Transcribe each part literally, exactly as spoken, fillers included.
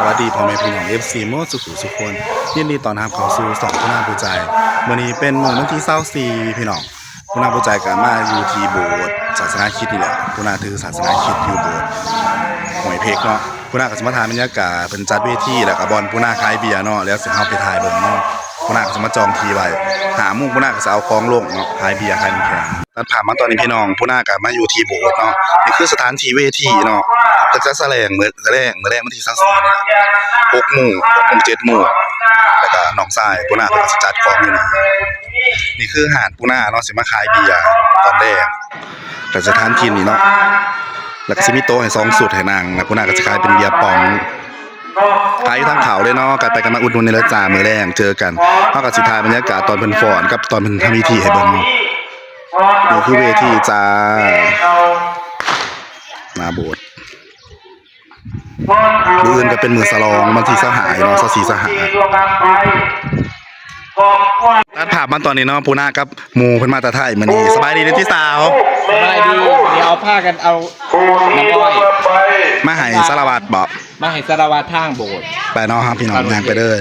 สวัสดีพ่อแม่พี่น้อง เอฟซี หมดสุขุสุขคน ยินดีต้อนรับเข้าสู่ช่องผู้นำผู้ใจ มื้อนี้เป็นมื้อวันที่ซาวสี่ พี่น้อง ผู้นำผู้ใจก็มาอยู่ที่โบสถ์ศาสนาคริสต์นี่แหละ ผู้นำถือศาสนาคริสต์อยู่โบสถ์ห้วยเพกเนาะ ผู้นำก็สิมาถ่ายบรรยากาศเพิ่นจัดเวที แล้วก็บ่อนผู้นำขายเบียร์เนาะ แล้วสิเฮาไปถ่ายเบิ่งเนาะ ผู้นำก็สิมาจองที่ไว้ ห้าโมงผู้นำก็สิเอาของลงเนาะ ขายเบียร์ขายน้ำแข็ง ตัดภาพมาตอนนี้พี่น้อง ผู้นำก็มาอยู่ที่โบสถ์เนาะ นี่คือสถานที่เวทีเนาะ ก็จะแสดงมื้อแลง มื้อแลงวันที่ซาวสี่ นี่ หกโมง หกโมง เจ็ดโมง แล้วก็น้องชายผู้นำก็สิจัดของอยู่นี่ นี่คือห้านผู้นำเนาะ สิมาขายเบียร์ตอนแลง แต่สถานที่นี่เนาะ แล้วก็สิมีโต๊ะให้สองชุดให้นั่ง แล้วผู้นำก็สิขายเป็นเบียร์ป๋อง ขายอยู่ทางเขาเลยเนาะ ก็ไปกันมาอุดหนุนในเด้อจ้า มื้อแลงเจอกัน เฮาก็สิถ่ายบรรยากาศตอนเพิ่นฟ้อนกับตอนเพิ่นทำพิธีให้เบิ่งเนาะ นี่คือเวทีจ้า หน้าโบสถ์ มื้ออื่นก็เป็นมื้อฉลองวันที่ซาวห้าเนาะ ซาวสี่ ซาวห้า ตัดภาพมาตอนนี้เนาะ ผู้นำกับหมู่เพิ่นมาแต่ไทยมื้อนี้ สบายดีเด้อติสาว สบายดี เดี๋ยวพากันเอาน้ำอ้อย มาให้สารวัตรบ่ มาให้สารวัตรทางโบสถ์ ไปเนาะครับพี่น้อง ย่างไปเลย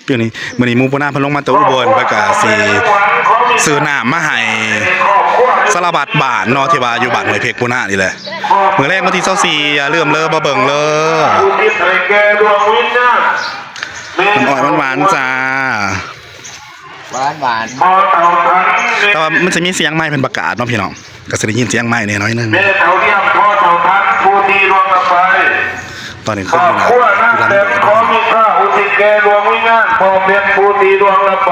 เดี๋ยวนี้ มื้อนี้หมู่ผู้นำเพิ่นลงมาจากอุบล เพิ่นก็สิซื้อน้ำมาให้สารวัตรบ้านเนาะ ที่ว่าอยู่บ้านห้วยเพกผู้นำนี่แหละ มื้อแลงวันที่ซาวสี่ อย่าลืมเด้อ มาเบิ่งเด้อ มันอ้อยมันหวานจ้า หวานหวาน แต่ว่ามันจะมีเสียงไมค์เพิ่นประกาศเนาะพี่น้อง ก็สิได้ยินเสียงไมค์แหน่น้อยหนึ่ง แม่เฒ่าเลี้ยงพ่อเฒ่าทันผู้ที่ล่วงลับไป ตอนนี้ ครอบครัวนักแสดงขอมีค่าอุทิศแก่ดวงวิญญาณพ่อเพชรผู้ที่ล่วงลับไป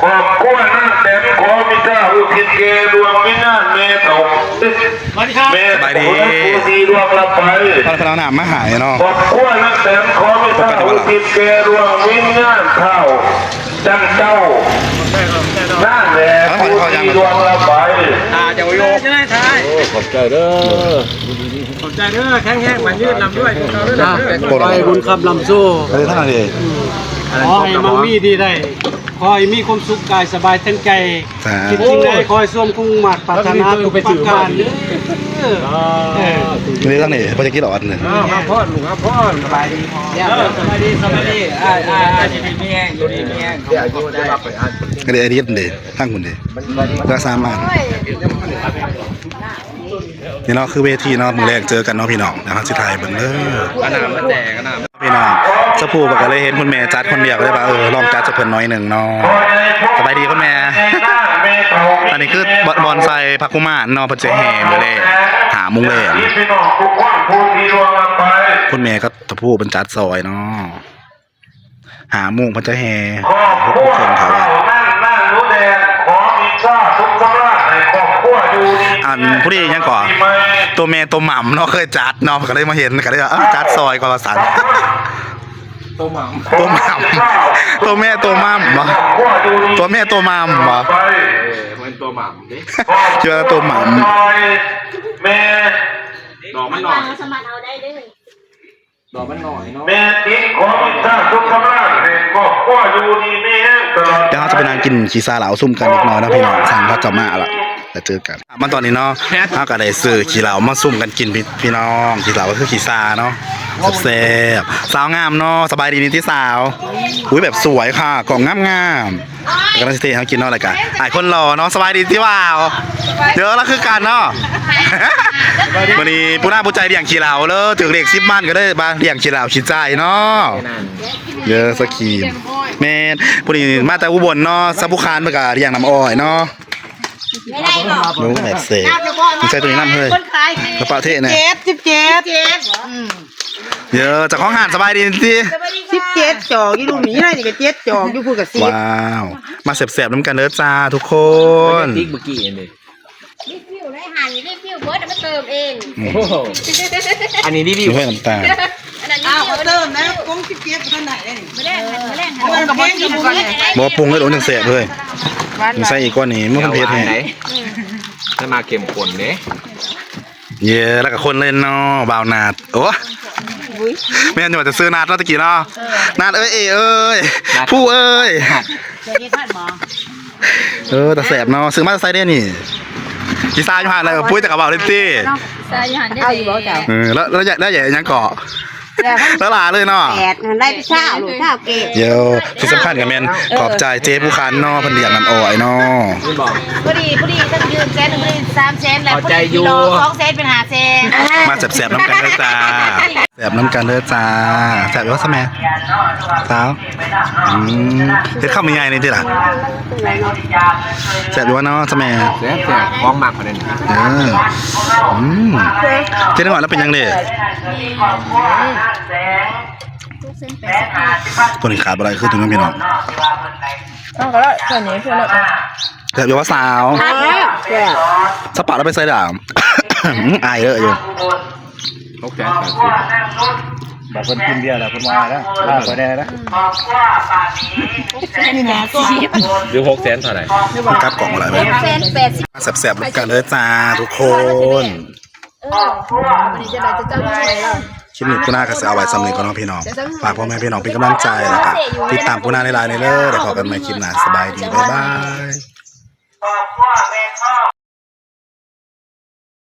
ครอบครัวนักแสดงขอมีค่าอุทิศแก่ดวงวิญญาณแม่เฒ่า สวัสดีครับ แม่เฒ่าผู้ที่ล่วงลับไป เพิ่นเอาน้ำมาให้เนาะ ครอบครัวนักแสดงขอมีค่าอุทิศแก่ดวงวิญญาณเฒ่า จังเจ้า นั่นแหละผู้ที่ล่วงลับไป อ่า เจ้าโยก จะได้ท้าย โอ้ ขอบใจเด้อ ขอบใจเด้อ แข็งแรง มันยืดลำด้วย ขอให้บุญคำลำโซ่ เออ ท่านเอง ขอให้มังมีที่ได้ ขอให้มีความสุขกายสบายทั้งใจ สาธุ คิดสิ่งใดขอให้สมความมุ่งมาดปรารถนาทุกประการเด้อ เออ นี่ทางนี้ พอจะกินออดหนึ่ง อ้าว ครับพ่อ ลุงครับพ่อ สบายดีพ่อ เดี๋ยว สบายดี สบายดี อ่า อ่า อ่า อยู่ดีมีแฮง อยู่ดีมีแฮง เดี๋ยว เดี๋ยว เดี๋ยว เดี๋ยว ทางคุณเด้ รักษามา นี่เนาะคือเวทีเนาะ มื้อแลงเจอกันเนาะพี่น้อง เดี๋ยวเฮาสิถ่ายเบิ่งเด้อ อันนั้นมาแจกอันนั้น พี่น้อง สะพูก็เลยเห็นคุณแม่จัดคนเดียวก็เลยว่า เออ ลองจัดซะเพิ่นหน่อยหนึ่งเนาะ สบายดีคุณแม่ อันนี้คือบอน บอนไซพระกุมารเนาะ เพิ่นจะแห่มื้อแลง ห้าโมงแลง คุณแม่ก็สะพูเพิ่นจัดซอยเนาะ ห้าโมงเพิ่นจะแห่ ครอบครัว หกคนเขาว่า เหล่านั้นนั่งรู้แดง ขอมีชาติสุขสำราญในครอบครัวอยู่ดี อันผู้นี้ยังก่อ ปีใหม่ ตัวแม่ตัวหม่ำเนาะ เคยจัดเนาะ ก็เลยมาเห็น ก็เลยว่า เอ้า จัดซอยก่อนว่าซั่น ตัวหม่ำ ตัวหม่ำ ตัวแม่ตัวหม่ำบ่ ตัวแม่ตัวหม่ำบ่ ไป เออ มันตัวหม่ำดิ เจอตัวหม่ำ แม่ ดอกมันหน่อย สมัครเอาได้เด้อ ดอกมันหน่อยเนาะ แม่ติ๊กขอมีชาติสุขสำราญให้ครอบครัวอยู่ดีมีแฮงตลอด เดี๋ยวเราจะไปนั่งกินขี้ซาเหลาซุ่มกันอีกหน่อยนะพี่น้อง สั่งเขาจะมาละ แล้วเจอกัน มาตอนนี้เนาะ เราก็ได้ซื้อขี้เหลามาซุ่มกันกินพี่ พี่น้อง ขี้เหลาก็คือขี้ซาเนาะ แซ่บๆ สาวงามเนาะ สบายดีนี่ที่สาว อุ้ยแบบสวยค่ะ กล่องงามๆ แล้วก็นั่งสเตย์เขากินเนาะ แล้วก็อ้ายคนหล่อเนาะ สบายดีที่บ่าว เดี๋ยวเราคือกันเนาะ วันนี้ผู้นำผู้ใจเลี้ยงขี้เหลาเลย ถือเลขสิบมันก็เลยมาเลี้ยงขี้เหลาขี้ใจเนาะ เยอะสกขีม แม่น ผู้นี้มาแต่อุบลเนาะ สะพุคานเพิ่นก็เลี้ยงน้ำอ้อยเนาะ ไม่ได้หรอก หนูแบบเสก น้ำเดี๋ยวก่อน มันใช่ตัวนี้น้ำเฮ้ย คนขาย กระเป๋าเทศนะ เจ็ด สิบเจ็ด เจ็ด อืม เยอะ เจ้าของห้านสบายดีสิ สิบเจ็ดจอกอยู่ลูกนี้นะ นี่ก็เจ็ดจอกอยู่พูดกับสิบ ว้าว มาแซ่บๆนำกันเด้อจ้าทุกคน ติ๊กเมื่อกี้นี่ รีฟิลได้หัน รีฟิลเบิร์ดมาเติมเอง อืม โอ้โห อันนี้รีวิว ไม่ใช่น้ำตาล อันนั้นรี อ้าว วิว เติมแล้วกงสิบเจ็ดขนาดไหน ไม่ได้หัน ไม่ได้หัน มันก็บ่กินกันเลย บ่ปรุงให้โดนจังแซ่บเลย มันใส่อีกก้อนนี้มันเผ็ดแฮง ไหน จะมาเข้มข้นเด้ เย้ แล้วก็คนเล่นเนาะ บ่าวนาด โอ้ แม่นอยู่ว่าจะซื้อนาดเนาะตะกี้เนาะ นาดเอ้ย เอเอ้ย นาด ผู้เอ้ย เดี๋ยวนี้ท่านหมอ เออ แต่แซ่บเนาะ ซื้อมาใส่ได้นี่ ขี้ซาอยู่หั่นเลย ปุ้ยแต่กระเป๋าเล่นตี้ ซาอยู่หั่นได้ เอาอยู่บ่จ้ะ เออ แล้ว แล้วใหญ่ แล้วใหญ่ยังเกาะ ละหลายเลยเนาะ แปดหั้นได้ไปเช้าลูกเช้าเกต เดี๋ยวที่สำคัญก็แม่นขอบใจเจ๊ผู้คันเนาะ เพิ่นเลี้ยงน้ำอ้อยเนาะ พอดีพอดีก็ยืมแสนหนึ่งพอดีสามแสนแล้ว ขอบใจอยู่ สองแสนเป็นห้าแสน มาแซ่บๆน้ำกันเด้อจ้า แซ่บน้ำกันเด้อจ้า แซ่บอยู่ว่าซะแม่ สาว อืมเฮ็ดข้าวมันใหญ่นี่ติล่ะ แซ่บอยู่ว่าเนาะซะแม่ แซ่บแซ่บของหมักเขาเนี่ย เออ อืมเจ๊น้องอ่อนแล้วเป็นยังเด้ ตัวนี้ขาดบ่ได้คือตัวนั้นพี่น้อง เอาก็ได้ส่วนนี้ส่วนนี้ แซ่บอยู่ว่าสาว แซ่บ สปาแล้วไปใส่ดามอืมอายเด้ออยู่ หกแสนแปดสิบ บอกเพิ่นกินเบียร์แล้วเพิ่นว่าแล้วว่าไปได้แล้ว หรือหกแสนเท่าไหร่ กลับกล่องอะไรไหม แสนแปดสิบ แซ่บๆน้ำกันเด้อจ้าทุกคน เออวันนี้จะได้จะเจ้าหน่วยแล้ว คลิปนี้กูน่าก็จะเอาไว้ซ้ำนี้ก่อนเนาะพี่น้อง ฝากพ่อแม่พี่น้องเป็นกำลังใจแล้วก็ติดตามกูน่าในไลน์ในเด้อเดี๋ยวพบกันใหม่คลิปหน้าสบายดีบ๊ายบาย